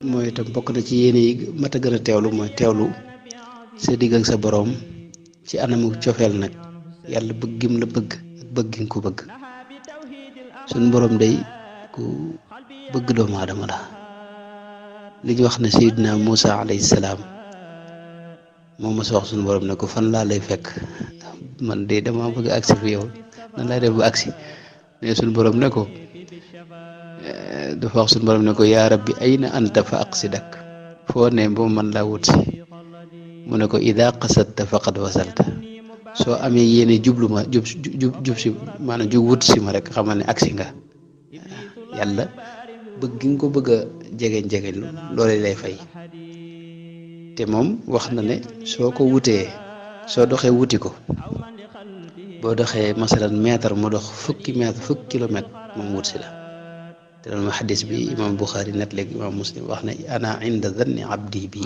mooy itam bokk na ci yéene yi mat a gën a teewlu mooy teewlu sa digg ak sa boroom ci anamu cofeel nag yàlla bëggim la bëgg ak bëggim ko bëgg suñ boroom day ku bëgg doomu aadama la li ñu wax ne Seydina Muusa alayhi salaam moom ma sa wax suñu boroom ne ko fan laa lay fekk man de dama bëgg agsi fi yow nan lay def bu agsi ne suñu boroom ne ko dafa wax suñu boroom ne ko yaa rabbi ayna anta fa aqsidak foo ne ba man laa wut si mu ne ko ida qasadta faqad wasalta soo amee yéene jublu ma jub si maanaam jub wut si ma rek xamal ne agsi nga yàlla bëgg nga ko bëgg a jegeñ loolu lay fay te moom wax na ne soo ko wutee soo doxee wuti ko boo doxee masalan mètre mu dox fukki kilomètre moom wut si la te loolu ma xadis bi imam Buxaari net léegi imam Muslim wax ne ana inda zanni abdi bi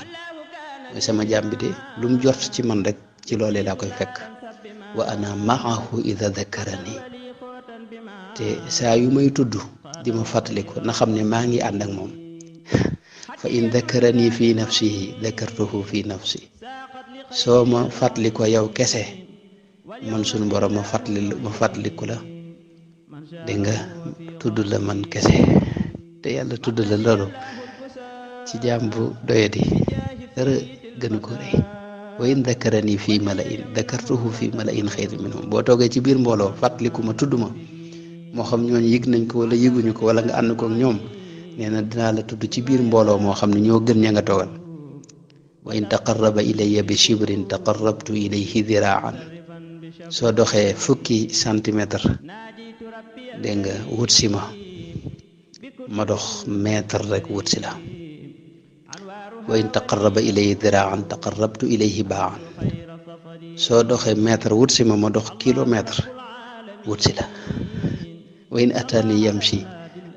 mooy sama jaam bi de lu mu jot ci man rek ci loolee laa koy fekk wa ana maahu ida dakarani te saa yu may tudd di ma fàttaliku na xam ne maa ngi ànd ak moom fa in dakarani fi nafsihi dakartuhu fi nafsi soo ma fàttaliku yow kese man sunu borom ma fàttaliku la dégg nga tudd la man kese te yàlla tudd la loolu ci jaam bu doyadi dara gënu ko rëy wa in dakarani fii malain dakartuhu fii malain xayrin minhum boo toogee ci biir mbooloo fàttaliku ma tudd ma moo xam ñooñu yëg nañ ko wala yëguñu ko wala nga ànd ko ak ñoom nee na dinaa la tudd ci biir mbooloo moo xam ne ñoo gën ña nga toogal wa in taqarraba ilayya bi shibrin taqarrabtu ilayhi diraan soo doxee fukki centimètre dégg nga wut si ma dox mètre rek wut si la wa in taqarraba ilayhi diraan taqarrabtu ilayhi baan soo doxee mètre wut si ma dox kilomètre wut si la wa in atani yamshi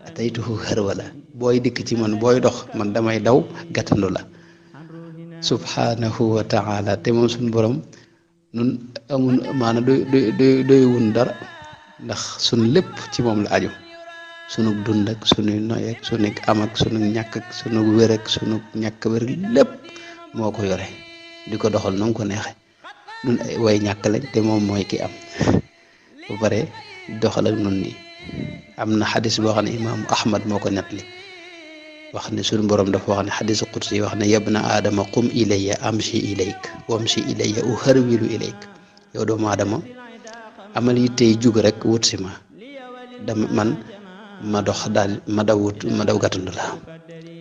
ataytuhu harwala booy dikk ci man booy dox man damay daw gàttandu la subhanahu wa taala te moom suñu borom nun amul maana doy wun dara ndax sunu lépp ci moom la aju sunu dund ak sunu noy ak sunu am ak sunu ñàkk ak sunu wér ak sunu ñàkk wér lépp moo ko yore di ko doxal na ko neexe nun ay way ñàkk lañ te moom mooy ki am bu pare doxal ak nun nii am na xadis boo xam ne imaamu Ahmad moo ko nettali wax ne sunu borom dafa wax ne xadisu qudsi yi wax ne yabna aadama qum ilayya amshi ilayk wamshi ilayya uharwilu ilayk yow doomu aadama amal yi tey jug rek wut si ma dama man ma dox daal ma daw gàttandu la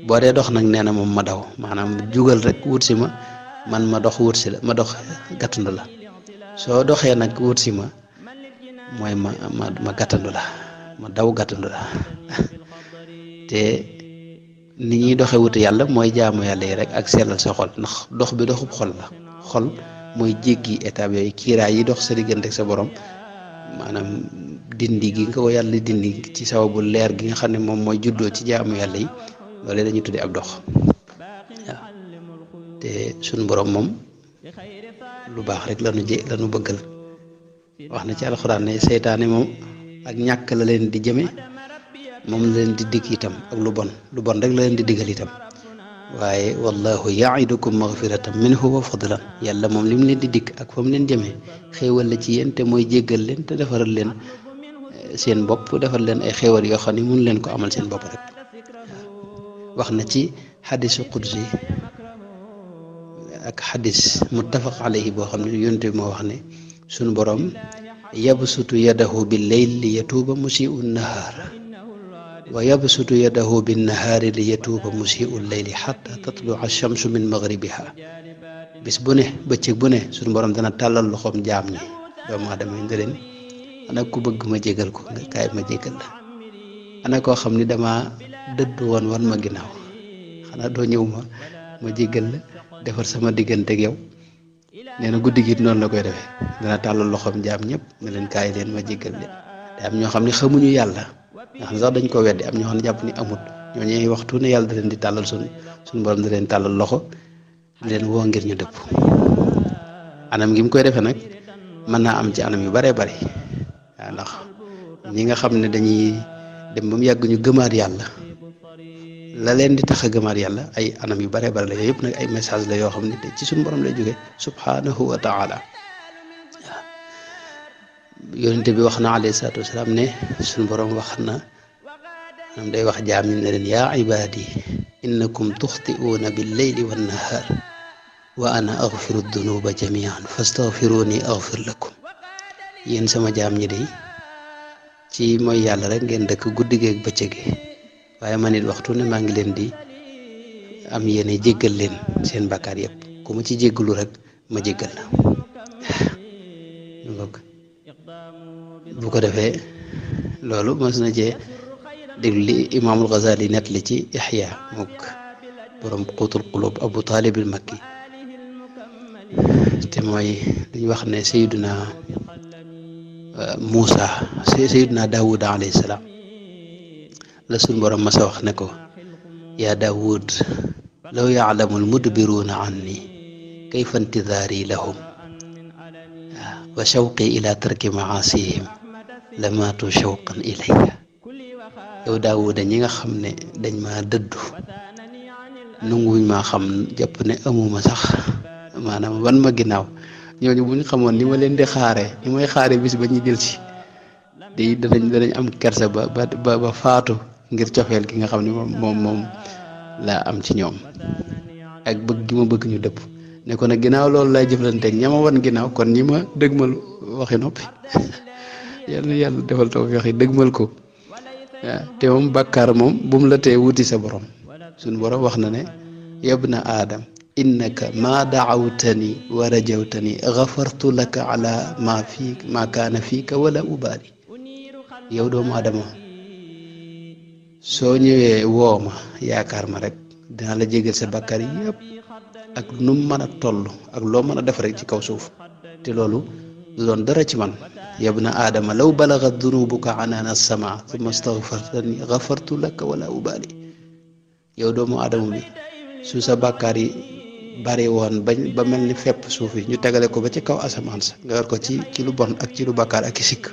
boo dee dox nag nee na moom ma daw maanaam jugal rek wut si ma man ma dox wut si la ma dox gàttandu la soo doxee nag wut si ma mooy ma gàttandu la ma daw gàttandu la te ni ñuy doxee wuti yàlla mooy jaamu yàlla yi rek ak sellal sa xol ndax dox bi doxub xol la xol mooy jéggi étape yooyu kiiraay yi dox sa diggante ak sa borom maanaam dindi gi nga ko yàlla dindi ci sababu leer gi nga xam ne moom mooy juddoo ci jaamu yàlla yi loolu dañuy tuddee ak dox waaw te suñu borom moom lu baax rek lañu bëggal wax na ci alxuraan ne seytaane moom ak ñàkk la leen di jëme moom la leen di digg itam ak lu bon rek la leen di diggal itam waaye wallahu yaidukum magfiratan minhu wa fadlan yàlla moom li mu leen di dikk ak fa mu leen jëmee xéewal la ci yéen te mooy jéggal leen te defaral leen seen bopp defal leen ay xéewal yoo xam ne mun leen ko amal seen bopp rek wax na ci xadisu qudsi ak xadis muttafaq alayhi boo xam ne yonent bi moo wax ne sunu borom yabsutu yadahu bil layl li yatuuba musii'u nahaar wa yabsutu yadahu bin nahaari li yatuuba musii'u layli xatta tatlu'a ash-shamsu min maghribiha bis bu ne bëccëg bu ne suñu borom dana tàllal loxoom jaam ñi doomu aadama yi nga leen ana ku bëgg ma jégal ko nga kaay ma jégal la ana koo xam ni dama dëdd woon wan ma ginnaaw xanaa doo ñëw ma jégal la defar sama diggante ak yow nee na guddi gi noonu la koy defee dana tàllal loxoom jaam ñëpp ne leen kaay leen ma jégal leen te am ñoo xam ne xamuñu yàlla nga xam ne sax dañ ko weddi am ñoo xam ne jàpp ni amut ñoo ñuy waxtu ne yàlla da leen di tàllal suñu borom da leen tàllal loxo di leen woo ngir ñu dëpp anam gi mu koy defee nag mën naa am ci anam yu baree bari waaw ndax ñi nga xam ne dañuy dem ba mu yàgg ñu gëmaat yàlla la leen di tax a gëmaat yàlla ay anam yu bare bare la yooyu yëpp nag ay message la yoo xam ne ci suñu borom lay jóge subhanahu wa taala. yonente bi wax na alayhi salaatu wasalaam ne suñu borom wax na am day wax jaam ñi ne leen yaa ibaadi innakum tuxti'uuna billeyli wannahaar wa ana aghfiru dunuba jamian fastaghfiruni aghfir lakum. yéen sama jaam ñi de ci mooy yàlla rek ngeen dëkk guddi gi ak bëccëg gi waaye man it waxtu ne maa ngi leen di am yéene jéggal leen seen bakkaar yëpp ku ma ci jéggalu rek ma jéggal la. bu ko defee loolu mos na cee déglu li imaamul Ghazali nett li ci Ihya mook borom Quutul Qulub Abu Talib al Makki te mooy dañu wax ne Sayyiduna Muusa Sayyiduna Daawuda alayhi salaam la suñ borom masa wax ne ko yaa Daawud law ya'lamu al-mudbiruuna anni kayfa intidaari lahum wa shawqi ila tarki maasihim lamaatu shawqan ilayya. yow Daawuda ñi nga xam ne dañ ma dëddu nanguwuñ maa xam jàpp ne amuma sax maanaam wan ma ginnaaw ñooñu buñ xamoon ni ma leen di xaaree ni may xaaree bis ba ñu jël si day danañ am kersa ba faatu ngir cofeel gi nga xam ne moom laa am ci ñoom ak bëgg gi ma bëgg ñu dëpp ne ko nag ginnaaw loolu lay jëflanteeg ña ma wan ginnaaw kon ñi ma dëgmal waxi noppi yàlla yàlla defal tawfiix yi dëgmal ko waaw te moom bàkkaar moom bu mu la tee wuti sa borom suñu borom wax na ne yabna aadam innaka ma daawtani wa rajawtani gafartu laka ala ma kaana fiika wala ubaali. yow doomu aadama soo ñëwee woo ma yaakaar ma rek dina la jégal sa bàkkaar yëpp ak nu mu mën a toll ak loo mën a def rek ci kaw suuf te loolu du doon dara ci man. yabna aadama law balagat dunubuka anaana as-samaa thumma astaghfartani gafartu laka wala ubaali. yow doomu aadama bi su sa bàkkaar yi bari woon ba mel ni fepp suuf yi ñu tegale ko ba ci kaw asamaan sa nga war ko ci lu bon ak ci lu bàkkaar ak i sikk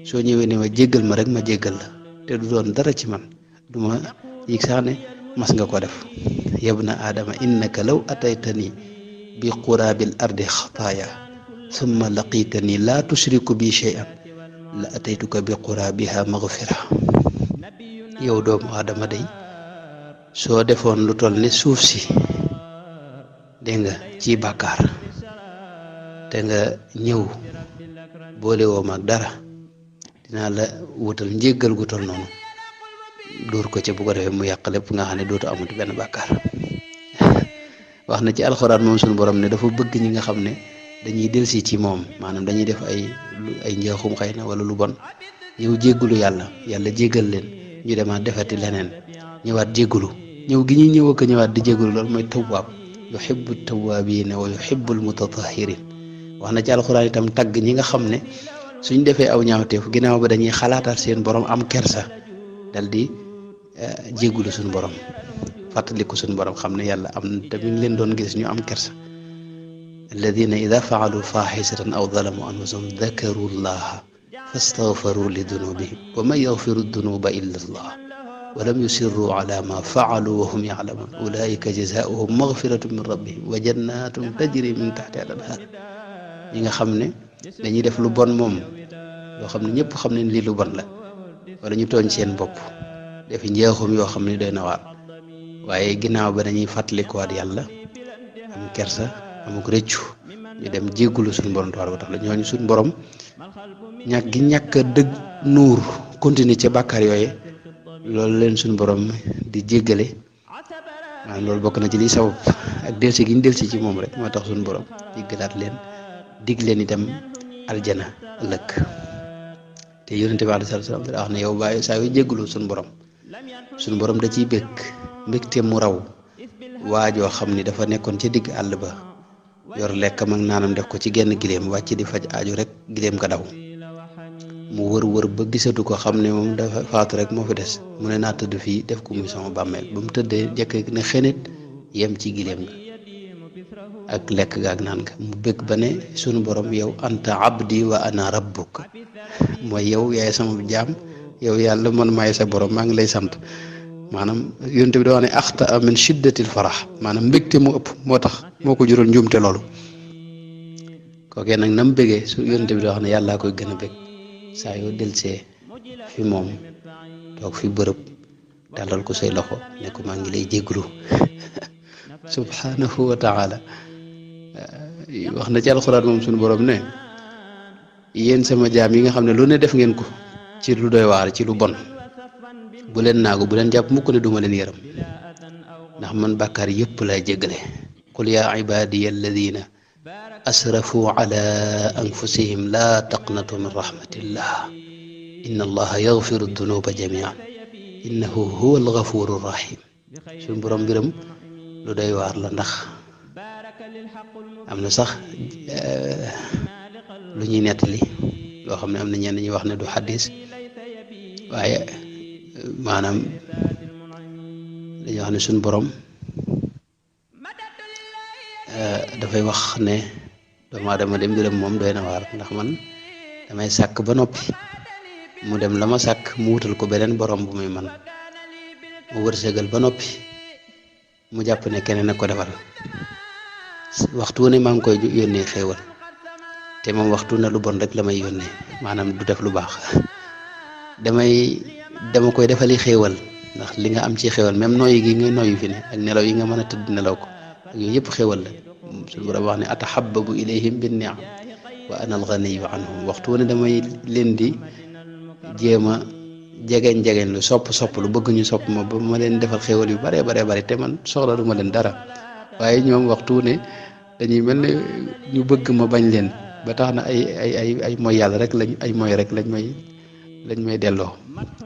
soo ñëwee ne ma jéggal ma rek ma jéggal la te du doon dara ci man du ma yëg sax ne mas nga ko def. yabna aadama innaka law ataytani bi quraabil ardi xataaya summa laqitani laa tushriku bi shay'an la ataytuka bi quraabiha maghfira. yow doomu aadama day soo defoon lu toll ni suuf si dégg nga ci bàkkaar te nga ñëw boole woo mag dara dinaa la wutal njéggal gu toll noonu dóor ko ca bu ko defee mu yàq lépp nga xam ne dootu amati benn bàkkaar. wax na ci alxuraan moom suñu borom ne dafa bëgg ñi nga xam ne dañuy delsi ci moom maanaam dañuy def ay njaaxum xëy na wala lu bon ñëw jéggalu yàlla jéggal leen ñu demaat defati leneen ñëwaat jéggalu ñëw gi ñuy ñëw ak ñëwaat di jéggalu loolu mooy tawwaab yuhibbu tawwaabiina wa yuhibbu almutatahhirin. wax na ci alxuraan itam tagg ñi nga xam ne suñ defee aw ñaawteef ginnaaw ba dañuy xalaataat seen borom am kersa dal di jéggalu suñu borom fàttaliku suñu borom xam ne yàlla am na te mi ngi leen doon gis ñu am kersa. alladina ida faalu faaxisatan aw zalamu anfusahum dakaru llaha fastaghfaru li dunubihim wa man yaghfiru dunuba illa allah wa lam yusirru ala ma faalu wa hum yaclamun ulaika jazaauhum maghfiratun min rabbihim wa jannatun tajri min taxtiha al anhar. ñi nga xam ne dañuy def lu bon moom loo xam ne ñëpp xam ne lii lu bon la wala ñu tooñ seen bopp defi njeexum yoo xam ne doy na waar waaye ginnaaw ba dañuy fàttalikuwaat yàlla am kersa amuk rëccu ñu dem jéggulu suñu borom tabaaraka wa taala. ñooñu suñu borom ñàkk a dëgg nuur continuer ca bàkkaar yooye loolu leen suñu borom di jéggale maanaam loolu bokk na ci liy sabab ak delsi gi ñu delsi ci moom rek moo tax suñu borom jéggalaat leen dig leen itam aljana ëllëg. te yonente bi alayhi salaam da wax ne yow bàyyi saa yu jéggulu suñu borom da ciy bëgg mbégte mu raw waajoo xam ni dafa nekkoon ca digg àll ba yor lekkam ak naanam def ko ci genn gileem wàcc di faj aaju rek gileem ka daw mu wër ba gisatu ko xam ne moom dafa faatu rek moo fi des mu ne naa tëdd fii def ko muy sama bàmmeel ba mu tëddee jekk ne xenit yem ci gileem ga ak lekk ga ak naan ga mu bëgg ba ne sunu borom yow anta abdi wa ana rabbuk mooy yow yaay sama jaam yow yàlla man maay sa borom maa ngi lay sant maanaam yonent bi da wax ne axta min shiddatil farax maanaam mbégte mu ëpp moo tax moo ko jural njuumte loolu kookee nag nam bégee su yonent bi da wax ne yàllaa koy gën a bég saa yoo delsee fi moom toog fi bërëb dalal ko say loxo ne ko maa ngi lay jégglu subhanahu wa taala wax na ci alxuraan moom suñu borom ne yéen sama jaam yi nga xam ne lu ne def ngeen ko ci lu doy waar ci lu bon bu leen naagu bu leen jàpp mukk ne duma leen yërëm ndax man bàkkaar yépp lay jéggale qul yaa ibaadiya alladina asrafu ala anfusihim laa taqnatu min rahmatillah inna allaha yaghfiru dunuba jamian innahu huwa alghafuru rahim suñu borom mbiram lu doy waar la ndax am na sax lu ñuy nettali loo xam ne am na ñenn ñi wax ne du xaddis waaye maanaam dañuy wax ne suñu borom dafay wax ne doomu aadama de mbiram moom doy na waar ndax man damay sàkk ba noppi mu dem la ma sàkk mu wutal ko beneen borom bu muy man mu wërsëgal ba noppi mu jàpp ne keneen ak ko defal waxtu wu ne maa ngi koy yónnee xéewal te moom waxtu na lu bon rek la may yónnee maanaam du def lu baax dama koy defali xéewal ndax li nga am ci xéewal même nooyi gi nga nooyu fi ne ak nelaw yi nga mën a tëdd nelaw ko ak yooyu yëpp xéewal la suñu borom wax ne atahabbabu ilayhim bin ni'am wa ana al-ghaniyyu anhum waxtu wu ne damay leen di jéem a jegeñ lu sopp lu bëgg ñu sopp ma ba ma leen defal xéewal yu bare te man soxla du ma leen dara waaye ñoom waxtu wu ne dañuy mel ne ñu bëgg ma bañ leen ba tax na ay mooy yàlla rek lañ may delloo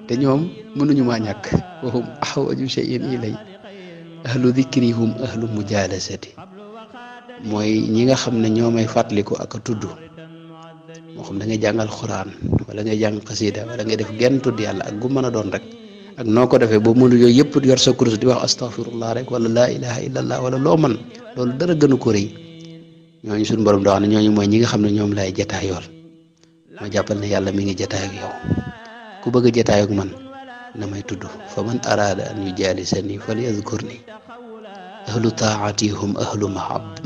te ñoom mënuñu maa ñàkk wahum ahwaju shay'in ilay ahlu dhikri hum ahlu mujalasati mooy ñi nga xam ne ñoo may fàttaliku ak a tudd moo xam da ngay jàngal xuraan wala ngay jàng xasida wala ngay def genn tudd yàlla ak gu mën a doon rek ak noo ko defee boo mënu yooyu yëpp yor sa kurus di wax astaghfirullah rek wala laa ilaha illallah wala loo man loolu dara gënu ko rëy ñooñu suñu borom da wax ne ñooñu mooy ñi nga xam ne ñoom lay jataayool ma jàppal ne yàlla mi ngi jataay ak yow ku bëgg a jataay ak man na may tudd fa man araada an yujalisani falyadhkurni ahlu taati hum ahlu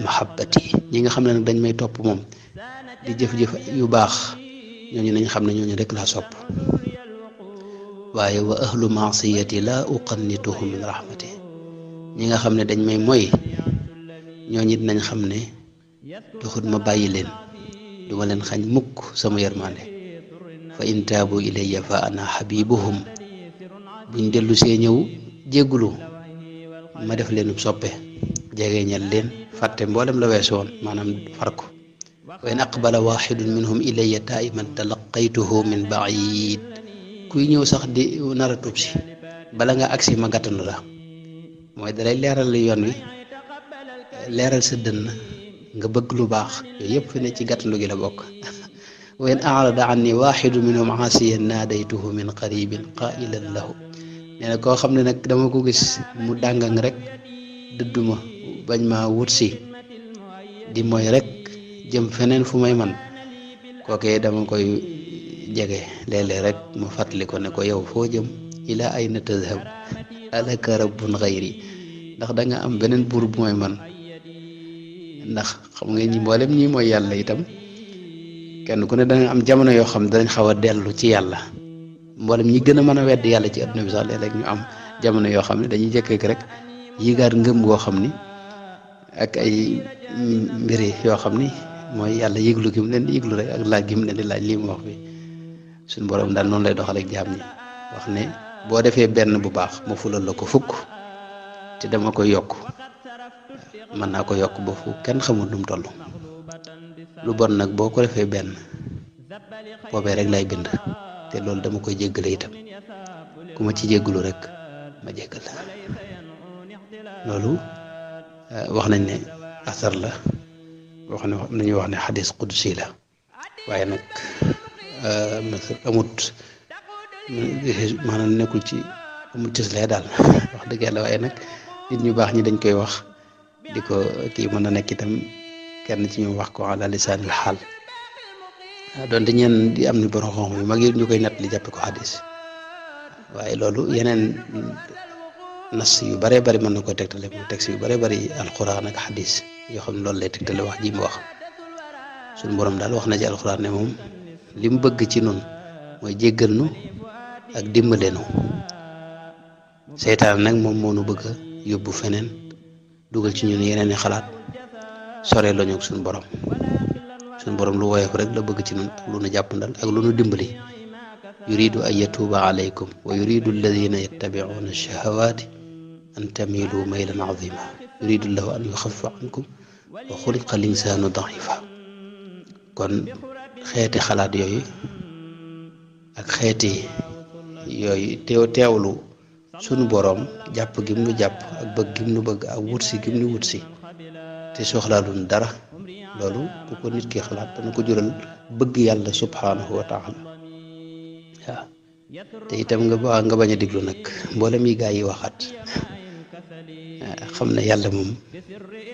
mahabbati ñi nga xam ne nag dañ may topp moom di jëf-jëf yu baax ñooñu nañ xam ne ñooñu rek laa sopp waaye wa ahlu maasiyati la uqannituhum min rahmati ñi nga xam ne dañ may moy ñooñu it nañ xam ne taxut ma bàyyi leen duma leen xañ mukk sama yërmande fa in taabu ilayya fa ana habibuhum buñ dellu see ñëw jéggulu ma def leenub soppe jegeñal leen fàtte mboolem la weesu woon maanaam far ko wa in aqbala waxidun minhum ilayya taiman talaqaytuhu min baid kuy ñëw sax di nar a tuub si bala nga agsi ma gàttanu la mooy dalay leeral yoon wi leeral sa dënn nga bëgg lu baax yooyu yëpp fi ne ci gàttandu gi la bokk wa in arada anni waxidu minhum aasiyan naadaytuhu min qaribin qailan lahu nee na koo xam ne nag dama ko gis mu dàngang rek dëdduma bañ ma wut si di mooy rek jëm feneen fu may man kookee dama koy jege léeg-léeg rek mu fàttali ko ne ko yow foo jëm ila ayna tadhab alaka rabbun ghayri ndax da nga am beneen buur bu mooy man ndax xam nga ñi mboolem ñi mooy yàlla itam kenn ku ne danga am jamono yoo xam ne danañ xaw a dellu ci yàlla mboolem ñi gën a mën a wedd yàlla ci adduna bi sax léeg-léeg ñu am jamono yoo xam ne dañuy jëkk rek yéegaat ngëm goo xam ni ak ay mbiri yoo xam ni mooy yàlla yëglu gi mu leen di yëglu rek ak laaj gi mu leen di laaj lii mu wax bi suñu borom daal noonu lay doxal ak jaam ñi wax ne boo defee benn bu baax ma fulal la ko fukk te dama koy yokk mën naa ko yokk ba fu kenn xamul nu mu toll lu bon nag boo ko defee benn boobee rek lay bind te loolu dama koy jéggale itam ku ma ci jéggalu rek ma jéggal la loolu wax nañ ne asar la wax ne nañu wax ne xadis qudsi la waaye nag amut maanaam nekkul ci amut cëslee daal wax dëgg yàlla waaye nag nit ñu baax ñi dañ koy wax di ko kii mën na nekk itam kenn ci ñu wax ko ala lisaanil xaal donte ñeen di am ni borom xam yu mag yi ñu koy nett li jàppe ko xadis waaye loolu yeneen nas yu bare bari mën na koy tegtale muy texte yu bare bari alquran ak xadis yoo xam ne loolu lay tegtale wax ji mu wax suñu borom daal wax na ci alquran ne moom li mu bëgg ci nun mooy jéggal nu ak dimbale nu seytaan nag moom moo nu bëgg a yóbbu feneen dugal ci ñun yeneen i xalaat sore lañu ak suñu borom lu woyof rek la bëgg ci nun ak lu nu jàppandal ak lu nu dimbali yuridu an yatuuba alaykum wa yuridu alladina yattabicuuna ash-shahawaati an tamilu maylan azima yuridu llahu an yuxafifa ankum wa xuliqa linsaanu daifa kon xeeti xalaat yooyu ak xeeti yooyu teewlu sunu boroom jàpp gim nu jàpp ak bëgg gim nu bëgg ak wutsi gim nu wutsi te soxlaaluñ dara loolu bu ko nit ki xalaat dana ko jural bëgg yàlla subhanahu wa taala waaw te itam nga bañ a diglu nag mboolem yi gaa yi waxaat xam ne yàlla moom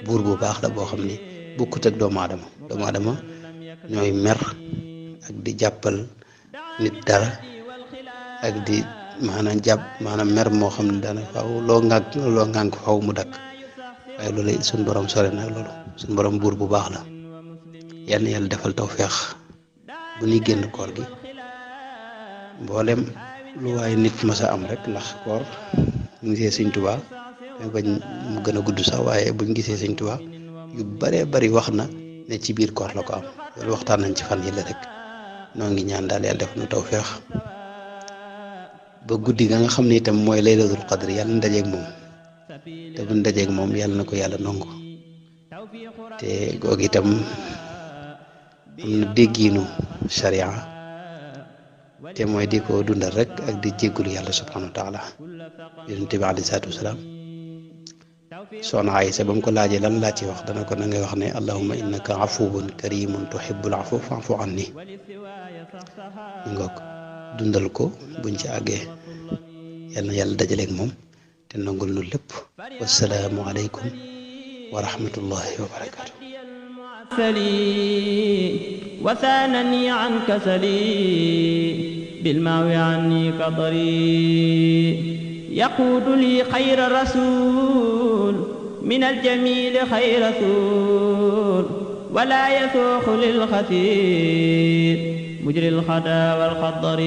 buur bu baax la boo xam ne bukkut ak doomu aadama ñooy mer ak di jàppal nit dara ak di maanaam mer moo xam ne daana faaw loo ngànk faaw mu dakk waaye loolu suñ borom sore nag loolu suñ borom buur bu baax la yal na yàlla defal tawfeex bu ñuy génn koor gi mboolem lu waaye nit masa am rek ndax koor buñ gisee Sëñ Tuubaa bañ mu gën a gudd sax waaye buñ gisee Sëñ Tuubaa yu bare bari wax na ne ci biir koor la ko am loolu waxtaan nañ ci fan yi la rek noo ngi ñaan daal yàlla def nu tawfeex ba guddi ga nga xam ne itam mooy laylatul qadr yàlla na dajeeg moom te buñ dajeeg moom yàlla na ko yàlla nangu te googu itam am na déggiinu sharia te mooy di ko dundal rek ak di jéggulu yàlla subhanahu wa taala yonent bi alayhi salaatu wasalaam soxna Aysa ba mu ko laajee lan laa ci wax dana ko na ngay wax ne allahumma innaka afuwun karimun tuhibbul afwa fa'fu anni ngoog dundal ko buñ ci àggee yal na yàlla dajaleeg moom te nangul nu lépp wassalaamu aleykum wa rahmatullahi wa barakaatu وثانني عن كسلي بالمعوي عني كضري يقود لي خير رسول من الجميل خير رسول ولا يسوق للخثير مجري الخدا والخضر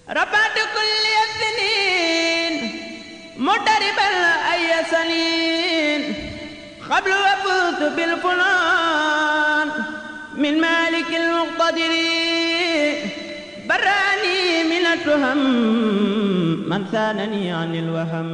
رفعت كل السنين مدربا أي سنين قبل وفزت بالفنان من مالك المقتدر براني من التهم من ثانني عن الوهم